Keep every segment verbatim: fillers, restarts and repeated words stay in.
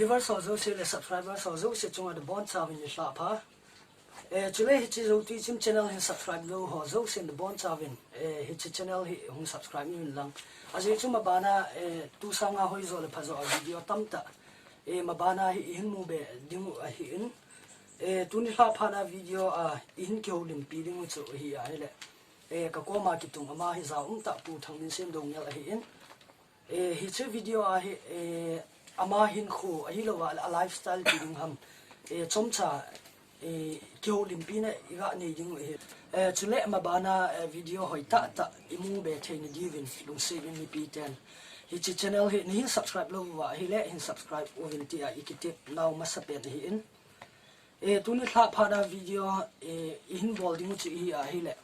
Viewers ho jouse le subscribers ho jouse chunga nabonchauvin nilhah pha. Eh, chule hiche Zotui Chim channel hi subscribe lou ho jousen nabonchauvin, eh, hiche channel hi hung subscribe uvin lang. Ajeh chu mabana, eh, tu sanga hoijo le phajo a video tamtah, eh, mabana hi ihin mu be diu ahin. Eh, tuni nilhah phat a video a ihin kihoulimpi diu chu hi ahile, eh, kakoma kitung ama hi jaumtah Pu Thangminsen Doungel ahin. Eh, hiche video a hi, eh, ama hinkho ahilouva a lifestyle ti ding ham, eh, chomcha, eh, kihoulimpina iga nei diu ahi. Eh, chule mabana, eh, video hoitah tah imu be theina diuvin lungset in mipiten hiche channel hi nahin subscribe louva ahile hin subscribe uvin tia ikitep nau masapen ahin. Eh, tuni nilhah phat a video, eh, ihin bol diu chu hi ahile,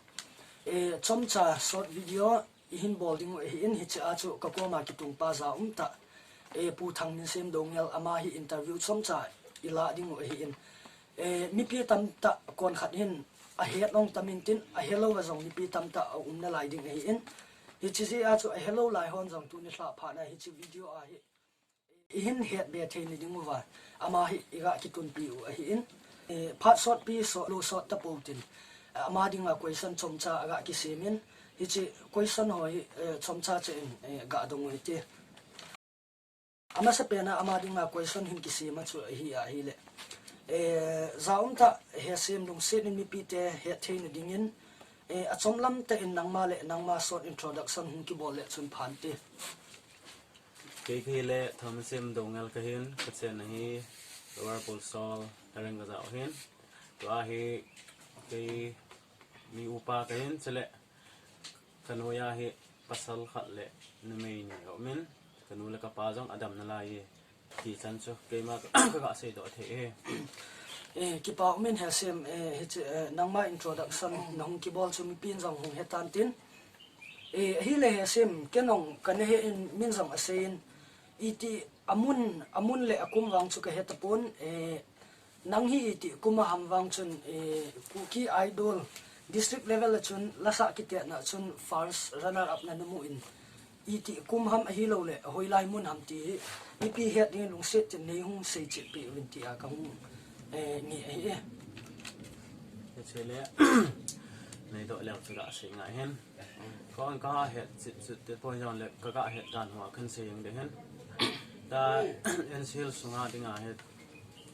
eh, chomcha short video ihin bol diu ahin, hiche a chu kakoma kitung pa jaumtah, eh, Pu Thangminsen Doungel ama hi interview chomcha ilah diu ahin. Eh, mipi tamtah konkhat hin ahet ong tamin tin, ahelouva jong mipi tamtah aum nalai ding ahin. Hiche jeh a chu ahelou lai hon jong tuni nilhah phat a hiche video a hi ihin het be theina diuva ama hi iga kitunpi u ahin. Eh, phat sotpi sot lou sot tapou tin, eh, ama dinga question chomcha aga kisemin, hiche question ho hi, eh, chomcha cheh in, eh, ga dong u hite. Amasapen a ama dinga question hin kisem a chu hi ahile, eh, jaumtah Hesem lungset in mipite het theina dingin, eh, achomlam tah in nangma le nangma short introduction hung kibol le chun phante. Kei kahile Thangminsen Doungel kahin, kachenna hi Lower Pulsol, Hereng kajao hin. Tua hi kei mi upa kahin, chule kanoiya hi pasal khat le numei ni aumin, kanu le kapa jong adam nalai e. Hichan chu keima kaga seidoh thei e. Eh, kipa umin Hesem, eh, hiche, eh, nangma introduction nahung kibol chu mipin jong hung hetan tin. Eh, ahile Hesem, ken jong kana he in min jong asei in, iti amun, amun le akum vang chu kahe tapon, eh, nang hi iti kum a ham vang chun, eh, Kuki Idol district level a chun lasah kitetna chun first runner up nana mu in, iti kum ham ahilou le hoilai mun ham ti hi mipi het ding lungset tin neihung seichetpeh uvin tia kahung, eh, nge ahi e. Hiche le, neidoh leu chu gasei ngai hen. Kon kahet chetchet te poi jongle kaga het dan hoa kahin sei jeng ding hen. Tua N C Hills sunga dinga hi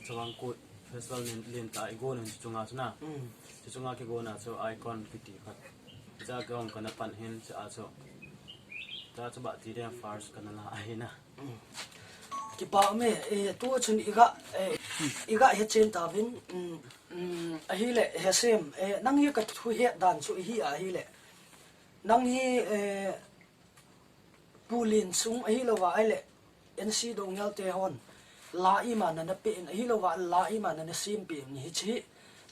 Chavang Kut Festival len, lentah igon un chuchunga chuna. Mm. Chuchunga kigona chu Icon kiti khat. Chua kihong kana pan hin chua chu. Chua chu bahti dia first kana la ahina. Mm. Kipa ume, eh, tu chun iga, eh, iga hechen tauvin, mm, mm, ahile, Hesem, eh, nang hi kathu het dan chu hi ahile. Nang hi, eh, Pu Lenchung ahilouva ahile, N C Doungel te hon la ima nana pe in ahilouva la ima nana sempeh in hiche hi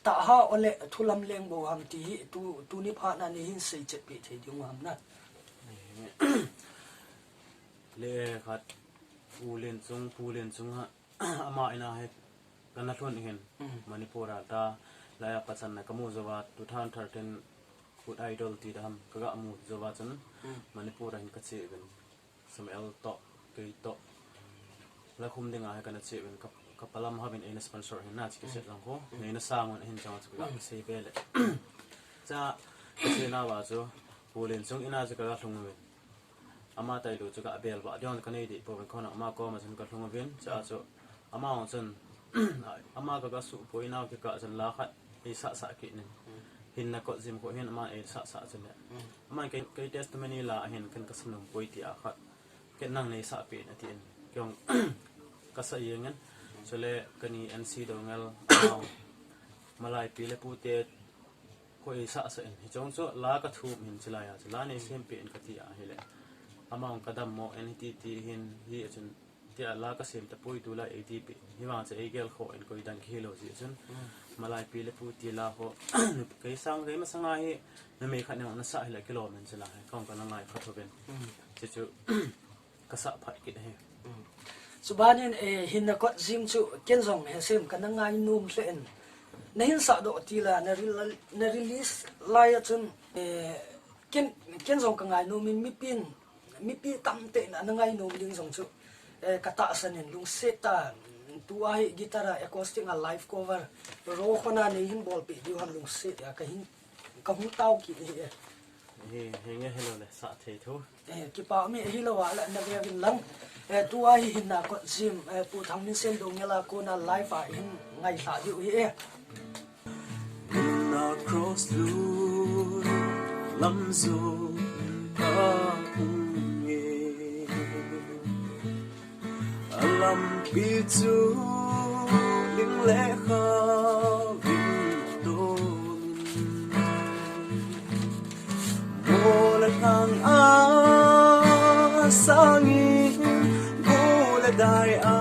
taha ole thulam leng bou ham ti hi tu, tuni phat na neihin seichetpeh thei diu ham na. Le khat Pu Lenchung, Pu Lenchung ha, ama ina hi kana lhun hin, mm, Manipur a ta laiya pachanna kamu jouva two thousand thirteen Kut Idol ti dam kaga mu jouva chun, mm, Manipur a hin kache uvin Samuel toh, kei toh. Lakhum dinga hi kana che uvin ka, kapa lam hovin eina sponsor hin na chi kiset lang ko. Mm. Neina sang un ahin chang chu kaga, mm, sei ve le. Chua kache nauva chu Pu Lenchung ina chu kaga lhung uvin. Ama tailou chu kabel ba, dion kanei deh pouvin kona ama koma chun kalhung uvin, chua chu ama hung chun, ama kaga suhpoi nau kikah chun la khat eisah sah kit in. Hinna kot jim kho hin ama eisah sah chun le. Ama kei, kei testimony la hin ken kasanom poi tia khat. Ken nang neisah peh in atin. Kei hung kasah jeng in. Chule kani N C Doungel, ama malai pi le pute Kho eisah sah in, hichun chu la kathum hin chilai a, chu la neisem peh in kati ahile. Ama hung kadammo in hiti ti hin, hi a chun, tia la kasem tapoi tulai eiti peh. Hivang chu eigel kho in koidang kihilou jeh chun. Mm. Malai pi le pu ti la kho, kei sang, kei masanga hi, numei khat nang nasah hile kilom in chilai, kahung kana ngai kha thuvin. Mm. Chuchu, kasah phat kit ahi. Mm. Chubanin, eh, hinna kot jim chu ken jong Hesem kana ngainom lheh in. Nahin sahdoh tila, na rel-, na release lai a chun, eh, ken, ken jong kangainom in mipin, mipi tamtah in ana ngainom ding jong chu, eh, katahsan in lungset tah, Tua hi guitar a acoustic a live cover Ro Khona nei hin bolpeh diu ham lungset a ka hin, ka hung tao kit hi e. Hi, hi nge hi lo le sa thei thu. Eh, kipa mi hi lo a la na ve vin lang. Eh, tua hi hin na kot jim, eh, Pu Thangminsiam Doungel a kona live a hin ngaithla diu hi e. Na cross lut lam zo ka hung e. A lampi chu ling le kha vin to. Mo le thang a sangin, go le dai a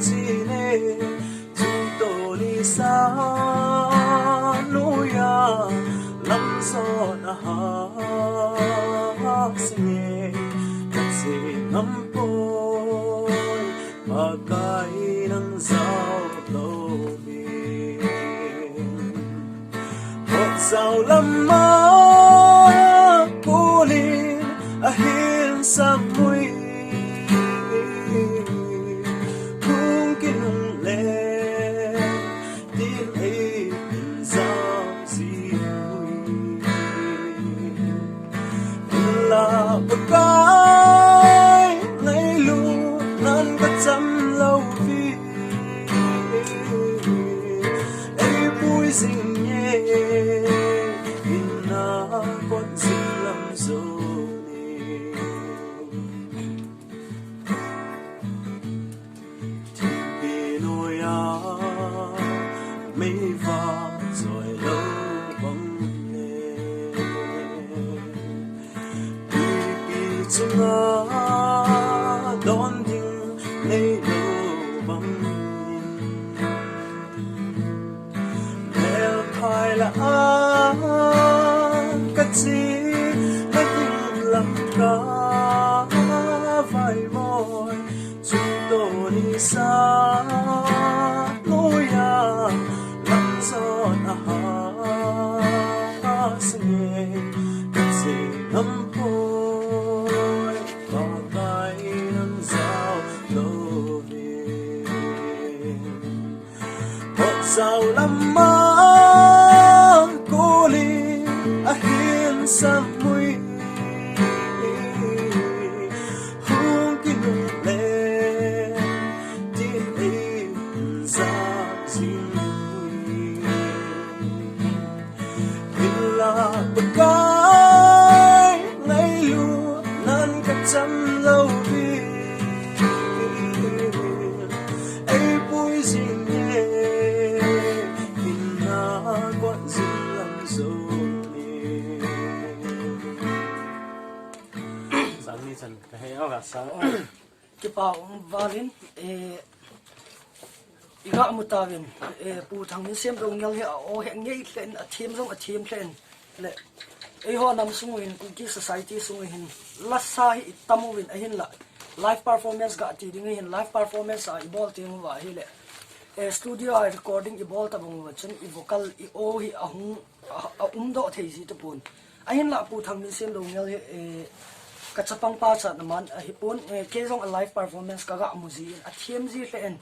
chine. Chutoni sa noiya lamsot a ha singe, ka che ngam poi, Pakai nang jao lou vin. Hot jao lam a kulin ahin samui. Hung kinung le, tin ei tin jam ji hui. La Pakai, ngailut nan ka cham lou vin. Ei pui jing e, in na kot jing lam zo ni. Thingpi noiya meiva choi lou bang le, tuipi chunga don ding nei lou bang in. Melphai la a ka chi, na ding lam ka vai moi. Chutoni sa noiya lamsot a ha singe, ka che ngam poi, Pakai nang jao lou vin. Hot jao lam a kulin ahin samui. Hung kinung le, tin ei tin jam jing hui. Hinla Pakai, ngailut nan ka cham lou vin. Ei pui jing e, in na kot jing lam zo ni. Sang ni chan ka hei a ka sang. Kipa um valin, eh, i ga mu tauvin, eh, Pu Thangminsiam Doungel hi a o he ngei lhen, a thim jong a thim lhen. Le, eiho nam sung uhin, Kuki society sung uhin, lasa hi i tam uvin ahinla. Live performance ga ti ding ahin, live performance a i bol teng uva ahile. Eh, studio a recording i bol tabang uva chun i vocal i o hi a hung, a, a um doh thei ji tapon. Ahinla Pu Thangminsiam Doungel hi, eh, ka chapang pa chan aman ahipon, eh, kei jong a live performance ka ga mu jin, a thim ji lhen.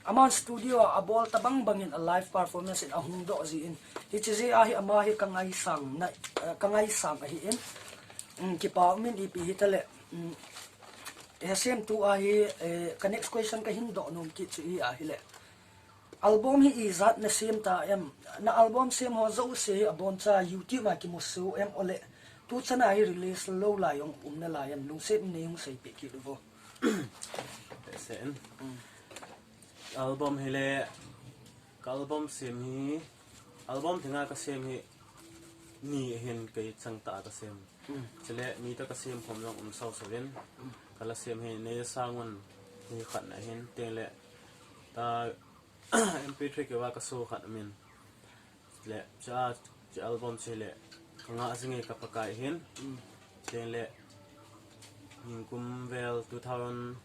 Aman studio a a bol tabang bangin a live performance in a hung doh jin. Hiche jeh a hi ama hi ka ngaisang na, eh, ka ngaisang ahin. Mm, kipa umin ipi hitale. Mm, eh, Siam tua hi, eh, ka next question ka hin doh nom kit chu hi ahile. Album hi ijat na siam ta em? Na album siam ho jouse hi abon cha YouTube a kimu sou em ole? Tu chan a hi release lou lai jong um nalai em? Lungset in nei hung seipeh kit uvo. Sen. Mm. Album hi le, ka album siam hi, album thenga ka siam hi, ni ahin kei chang ta ka siam. Mm. Chule, mi ta ka siam khom jong um sau sau in, mm, ka la siam hi, Nei Sangun hi khat na ahin, teng le, ta, M P three keu a ka so khat amin. Le, cha, cha album chu le, Ka Ngah Jing E Ka Pakai ahin. Mm. Teng le, ningkum vel two thousand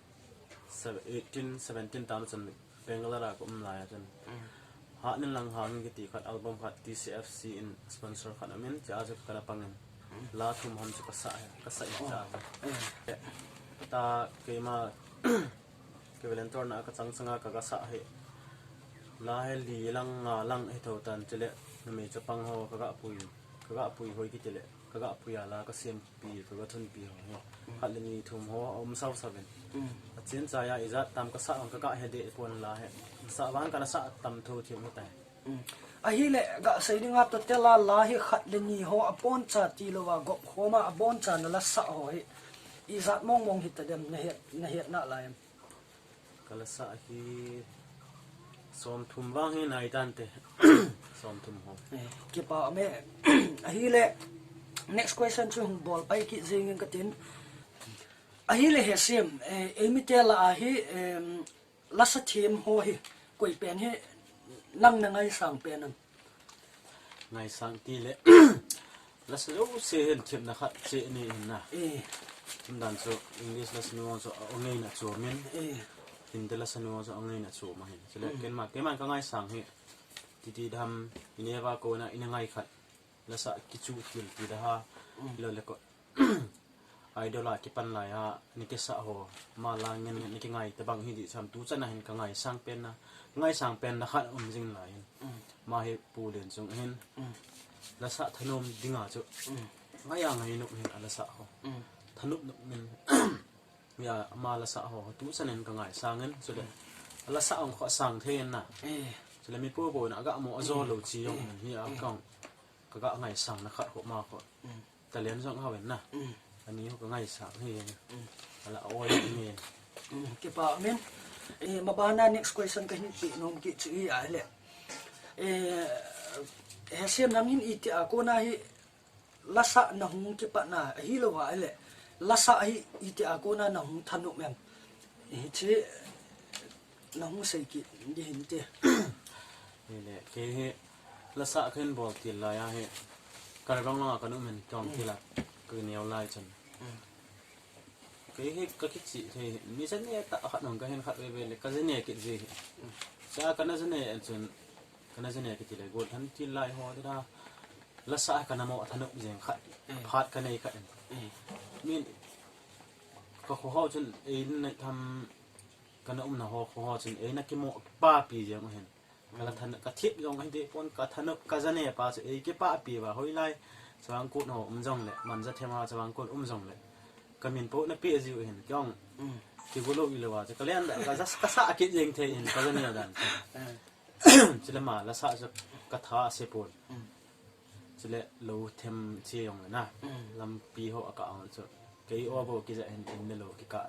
eighteen, seventeen tam chun Bangalore a ka um lai a chun. Mm. Hat Nin Lang Hang In kiti khat album khat T C F C in sponsor khat amin, cha chu ka la pang in. Mm. La thum ham chu ka sa, ka sa in cha. Oh. Eh. Ta keima Volunteer na ka chang changa ka ga sa hi. La hi li lang nga lang hi tho tan chule numei chapang ho ka ga pui, ka ga pui hoi kiti le ka ga pui a la ka sem pi ka ga thun pi ho hi. Khat le ni thum ho a um sau sau in. A chin cha ya ijat tam ka sa ang ka ga he de pon la hi. Sa vang ka na sa tam tho thiam hi tai. Ahile ga sei ding a to te la la hi khat le ni ho a bon cha ti lo va gop ho ma a bon cha na la sa ho hi. Ijat mong mong hi ta dem na het na het na la em. Ka la sa hi som thum vang hi nai tan te. Som thum ho. Eh, kipa me. Ahile next question chu hung bol pai ki jing ka tin. Ahile he sim, eh, ei mi te la ahi, em, la sa thim ho hi, koi pen hi, nang na ngai sang pen am. Ngai sang ti le, la sa lo se hin thim na khat che ni hin na. Eh. Tum dan chu English la sa nu chu a ngai na chu min. Eh. Hindi la sa nu chu a ngai na chu ma hin. Chule ken ma, ken ma ka ngai sang hi. Titi dam, ine va ko na, ina ngai khat. La sa kichu til ti da ha. Lo le ko. Idol a kipan lai ha, ni ke sa ho, ma la ngen ngen ni ke ngai ta bang hi di cham tu chana hin ka ngai sang pen na, ngai sang pen na khat um jing lai hin. Ma hi pu len chung hin. La sa thanom ding a chu. Ngai a ngai nuk hin a la sa ho. Thanom nuk min. Ya, ma la sa ho, tu chana hin ka ngai sang hin, chule. A la sa ong kho sang thei na. Chule mi pu pu na ga mo a zo lo chi yong hin hi a kong. Ka ga ngai sang na khat ho ma kho. Talent jong hawen na. Ani ho ka ngai sang hi. Ala oi ni. Kipa min. Eh, ma ba na next question ka hin ti nom ki chu hi a le. Eh, he siam nang hin i ti a ko na hi la sa na hung kipa na hi lo wa le. La sa hi i ti a ko na na hung thanom em. Hi chi na hung sei ki di hin ti. Hi le ke hi la sa khen bol ti la ya hi. Ka bang la ka nu men tong ti la. Ka neo lai chan. Kei hi ka kichi thei hi, mi jane ta khat nong ka hin khat veve le, ka jane kit ji hi. Cha ka na jane an chun, ka na jane kit le, gol than ti lai ho ti da. La sa ka na mo thanop jeng khat, phat ka nei khat. Min, ka kho ho chun, ei na tham, ka na um na ho, kho ho chun, ei na ki mo pa pi jeng u hin. Ka la than, ka thip jong hi de pon, ka thanop, ka jane pa chu ei kipa pi va hoi lai. Chawang kut ho um jong le, man ja them ha chawang kut um jong le. Ka min po na pi a jiu hin, kyong. Ki gulo i lo wa, chu ka len da, ka jas, ka sa kit jeng thei hin, ka jane dan. Chule ma la sa chu ka tha se pon. Chule lo them chi jong le na. Lampi ho a ka ang chu. Kei o bo ki ja hin, in ne lo ki ka.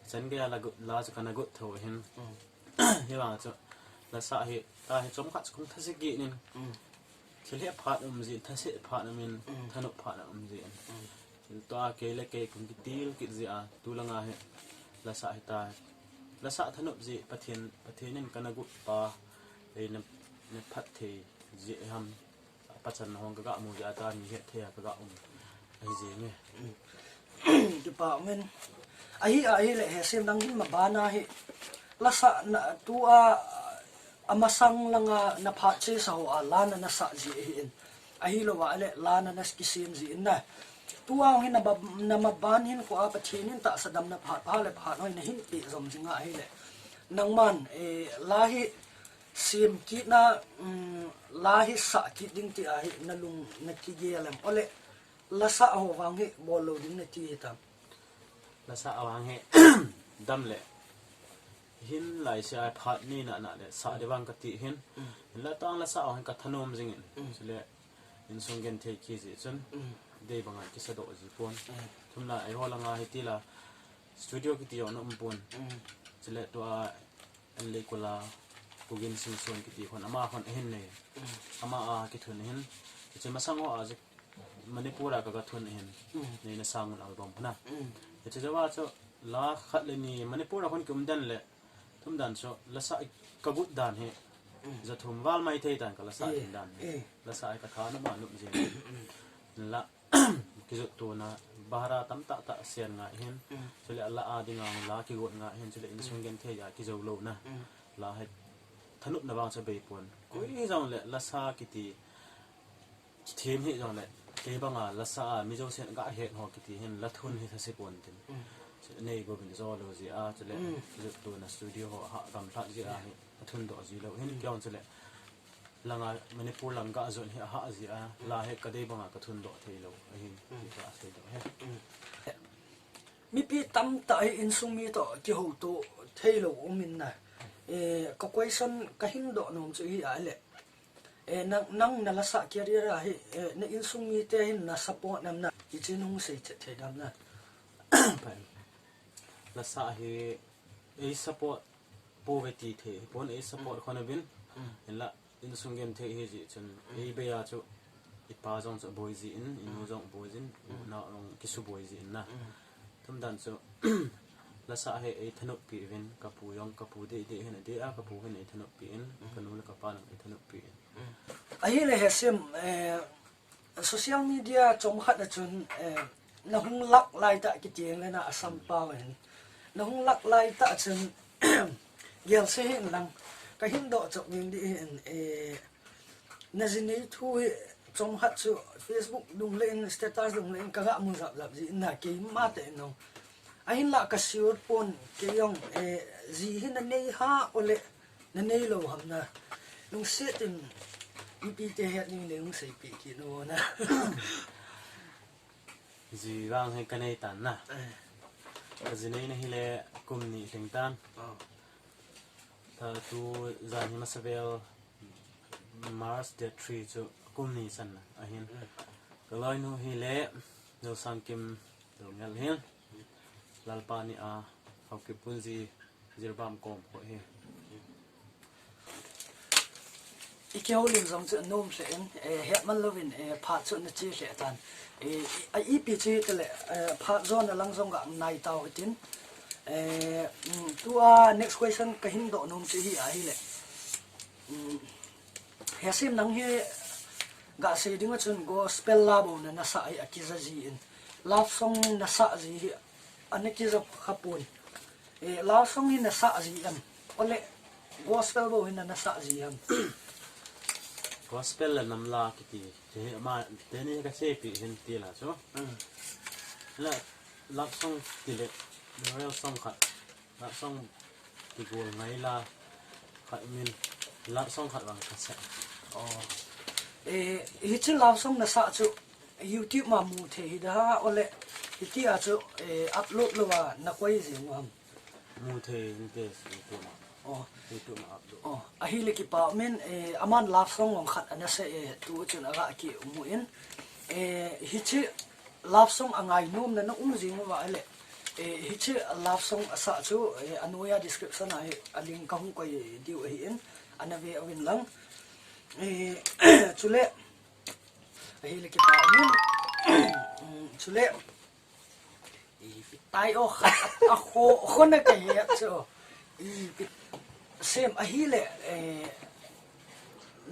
Chan gei a la gut, la chu ka na gut tho hin. Hi vang chu, la sa hi, ta hi chom khat kong thase ki nin. Thil he phat um ji, thase phat um in, thanop phat um ji in. Thil to a kei le kei kong ki til ki ji a, tu la nga hi, la sa hi ta. La sa thanop ji, Pathian, Pathian in ka na gut pa, ei na, na phat thei ji ham. Pachan hong ka ga mu ja ta ni he thei ka ga um. Ai je me. Kipa men. Ahi, ahi le he sem nang hin ma ba na hi. La sa na tu a, a masang langa na phat che sa ho a la na na sa ji hi in. Ahi lo wa le la na na ki sem ji in na. Tu a hin na ba, na ma ban hin ko a Pathian in ta sa dam na phat pha le phat hoi na hin pi zom ji nga hi le. Nang man, eh, la hi Sim kit na, um, la hi sa kit ding ti ahi na lung na kigel em. Ole, la sa ho vang hi bol lo ding na ti hi tam. La sa vang hi dam le. Hin lai se ai phat ni na na le sa de vang ka ti hin. Hin la tang la sa vang ka thanom jing in. Chule insung gen thei ki ji chun. Dei bang ai ki sa do ji pon. Thum la ai ho la nga hi ti la studio ki ti yo na um pon. Chule to a An lei kula, Pu Ginsingson kiti khon, ama khon ahin nei. Ama a kithun ahin. Hiche masang ho a chu Manipur a ka, ka thun ahin. Nei na sang un album na. Hiche jawa chu la khat le ni Manipur a khon ki um den le. Thum dan chu la sa ka gut dan hi. Ja thum val mai thei dan ka la sa thei dan. La sa ka tha na ma nup jin. La Kijot tuna, bahara tam tah tah sian ngai hin. Chule la a dinga la kigot ngai hin, chule insung gen thei a kijo lo na. La hai thanop na vang cha bei pon. Koi jong le la sa kiti. Thim hi jong le. Kei banga la sa a mi jo sian ga het ho kiti hin la thun hi thase pon tin. Nei go bin zo lo ji a, chule, mm, jot tu na studio ho ha gam lhat ji a hi, a thun do ji lo hin, mm, kiong chule. Langa Manipur lang ga jot hi a ha ji a, mm, la hi ka dei banga ka thun do thei lo, ahi, mm, ti ka sei do he. Mm. Mipi tamtah hi insung mi to kihouto thei lo um in na. Eh, ka question ka hin do nom chu hi a le. Eh, nang, nang na lasa career a hi, eh, na insung mite hin na support nam na, hichi nung sei chet thei dam na. Lasa hi, ei support po ve ti thei, pon ei support, mm, khon a vin. Mm. Hinla, insung gen thei hi ji chun, mm, ei be a chu, i pa jong chu boi ji in, i nu, mm, jong boi ji in, mm, u na jong kisu boi ji in na. Mm. Tum dan chu, lasa hi ei thanop pi vin, ka pu jong, ka pu dei dei hin a dei a, ka pu hin ei thanop pi in, mm, ka nu le ka pa nang ei thanop pi in. Ahile he sim, eh, social media chom khat a chun, eh, na hung lak lai ta kiti le na asam pau hin. Na hung lak lai ta chun, gel se hin lang, ka hin do chok ning di hin, eh, na ji nei thu hi chom khat chu Facebook dung le in, status dung le in, ka ga mu jap jap ji na keima te no. Ahin la ka siur pon ke jong, eh, ji hi na nei ha ole na nei lo ham na. Lungset in ipi te het ning le lungset pi ki no na. Ji vang hi ka nei tan na. Eh. Ka ji nei na hi le kum ni lhing tan. Oh. Ta tu jan hi masa vel March date three chu kum ni san na ahin. Eh. Ka loi nu hi le Nusang Kim Dongel hin. Lalpa ni a Haokip Punji Jiribam kom ko hi. I kihoulim jong chu nom hle in, eh, het man louvin, eh, phat chu na chi hle tan. Eh, a ipi chi te le, eh, phat jo na lang jong ga nai tau tin. Eh, mm, tua next question ka hin do nom chu hi ahi le. Mm, he sim nang hi ga sei ding a chun gospel la bo na na sa hi a kija ji in. Love song na sa ji hi a na kija kha pon. Eh, love song hi na sa ji em? Ole, gospel bo hi na na sa ji em? Gospel le nam la kiti, te ma, te ni ka che pi hin ti la chu. Mm. La, love song ti le, memorial song khat. Love song ti gol ngai la, khat min, love song khat vang ka sa. Oh. Eh, hichi love song na sa chu, YouTube ma mu thei hi da, ole, hiti a chu, eh, upload lo a na koi jing u ham? Mu thei inte, YouTube ma. Oh. YouTube ma upload. Oh, ahi le kipa min, eh, aman love song ong khat ana se, eh, tu chun aga ki mu in. Eh, hichi love song a ngai nom na na um jing u va le. Eh, hichi love song a sa chu, eh, a noia description a hi a link ka hung koi diu ahi in, ana ve uvin lang. Eh, chule, ahi le kipa min. Mm, chule, i, tai o kha, a kho, kho na ka he chu. I, pi, sem ahi le, eh,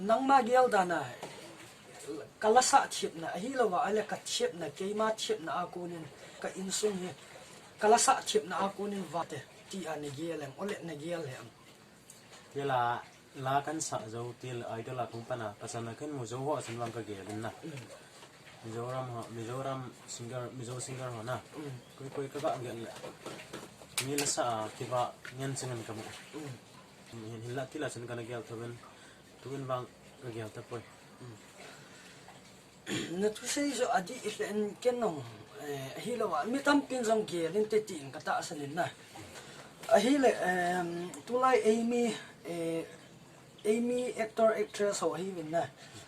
nangma gel dan a, ka la sa thiep na, ahi lo va, ale ka thiep na, keima thiep na a konin, ka insung hi, ka la sa thiep na a konin va te, ti a na gel em, ole na gel em. Tila, la kan sa jo til idol a kong pana, pasal na kan mu jo ho asan vang ka gel in na. Mm. Mizoram ho, Mizoram singer, Mizo singer ho na. Mm. Koi koi ka ga gel le. Mi la sa a kiva ngen chingen ka mu. Mm. Hin, hin la tila chun ka na gel tho ben. Tu in vang ka gel ta poi. Mm. Na thusei jo a di i len ken nong, eh, hi lo a, mi tampin jong gel in te tin ka tahsan in na. Ahi le, em, tulai Amy, eh, Amy actor, actress ho ahi vin na.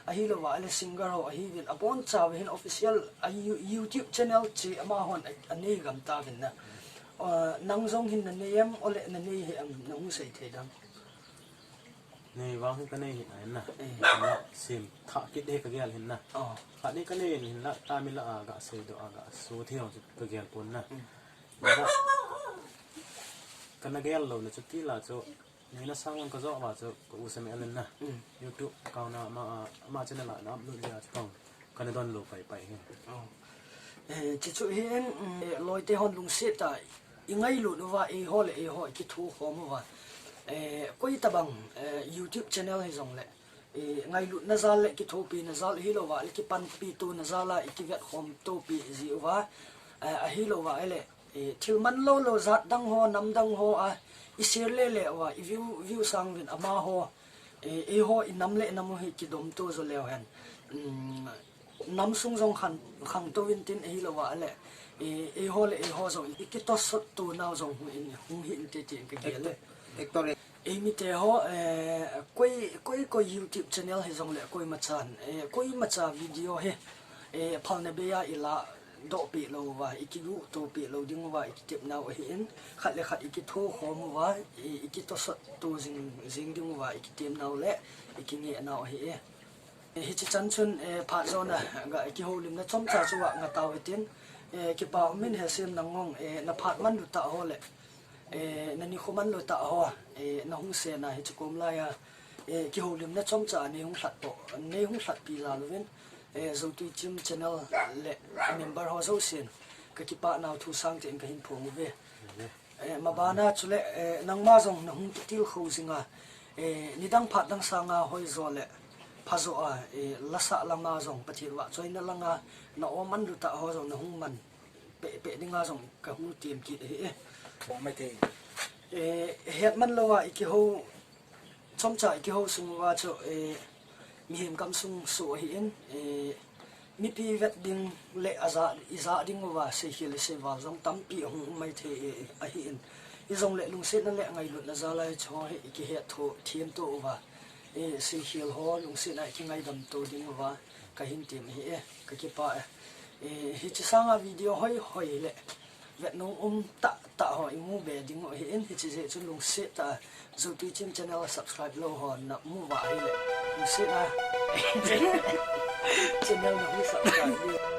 Ahi lo a, le singer ho ahi vin. A bon cha hin official a You-, YouTube channel chi ama hon a, a nei gam ta vin na. Ah, nang jong hin na nei em, ole na nei he em, na hung sei thei dam. Nei vang hi ka nei hin a hin na. Eh. Hin la sim tha kit de ka gel hin na. Oh. Kha nei ka nei hin la ta mi la a ga sei do a ga so thi ho ka gel pon na. Mm. Hin la ka na gel lo na chu ti la chu. Nei na sang ka jo va chu ka u sa me alen na. Mm. YouTube account na ma, ma channel a na upload ya chu kong. Ka na don lo pai pai hi. Oh. Eh, chi chu hin, mm, eh, loi te hon lungset ta, i ngailut uva, eiho le eiho, i kithu khom uva. Eh, koi tabang, eh, YouTube channel hi jong le, eh, ngailut na jal le kithopi na jal hi lo va, le kipanpi tu na jal a, i kivet khom topi ji uva. Eh, ahi lo va, ele, Eh, thil man lou lou jat dang ho, nam dang ho a, i share le le uva, i view, view sang uvin amaho, eh, eiho i nam le nam u hi kidom to jo leu hen. Um, nam sung jong khang, khang to uvin tin ahi lou va le, eh, eiho le eiho jong i kitosot to nau jong hung in, hung hi inte tin ka gel e. Actor. Eimite ho, eh, koi, koi, koi YouTube channel hi jong le koima chan, eh, koima cha video hi, eh, phalna bei a i la doh peh lou uva, i kigu to peh lou ding uva, i kitep nau ahi in, khat le khat i kitho khom uva, i, i kitosot to jing, jing ding uva, i kitem nau le, i kinge nau ahi e. Eh, hichi chan chun, eh, phat jona, ga, kihoulimna chomcha chu a nga tau hitin, eh, kipa um in Hesem Nangngon, eh, na phat man lou tah ho le, eh, na nikho man lou tah ho, eh, na hung sen a hichi kom lai a, eh, kihoulimna chomcha nei hung lhat po, nei hung lhat pi jal uvin, eh, Zotui Chim channel le member ho jousen, ka kipah nau thu sang tin ka hin phong uve. Eh, mabana chule, eh, nangma jong na hung kitilkhou jing a, eh, nidang phat dang sanga hoi jo le pha jo a, eh, lasa lama jong Pathen vahchoina langa na um man lou tah ho jong na hung man peh peh dinga jong ka hung tem kit ahi e. Bong mai thei. Eh, het man lou a i kihou, chomcha i kihou sung uva chu, eh, mihem gamsung soh ahi in, eh, mipi vet ding le a ja, i ja ding uva, seikhel le seival jong tampi ahung um mai thei, eh, ahi in. Hijong le lungsetna le ngailutna jal a hichi ho hi i kihet tho, them to uva, eh, seikhel ho lungsetna i kingaidam to ding uva, ka hin tem ahi e, ka kipah e. Eh, hichi sanga video hoi hoi le vet nom um tah tah ho i mu be ding u ahi in, hichi jeh chun lungset tah a Zotui Chim channel subscribe lou ho na mu uva ahi le, lungset a channel na hung subscribe ding.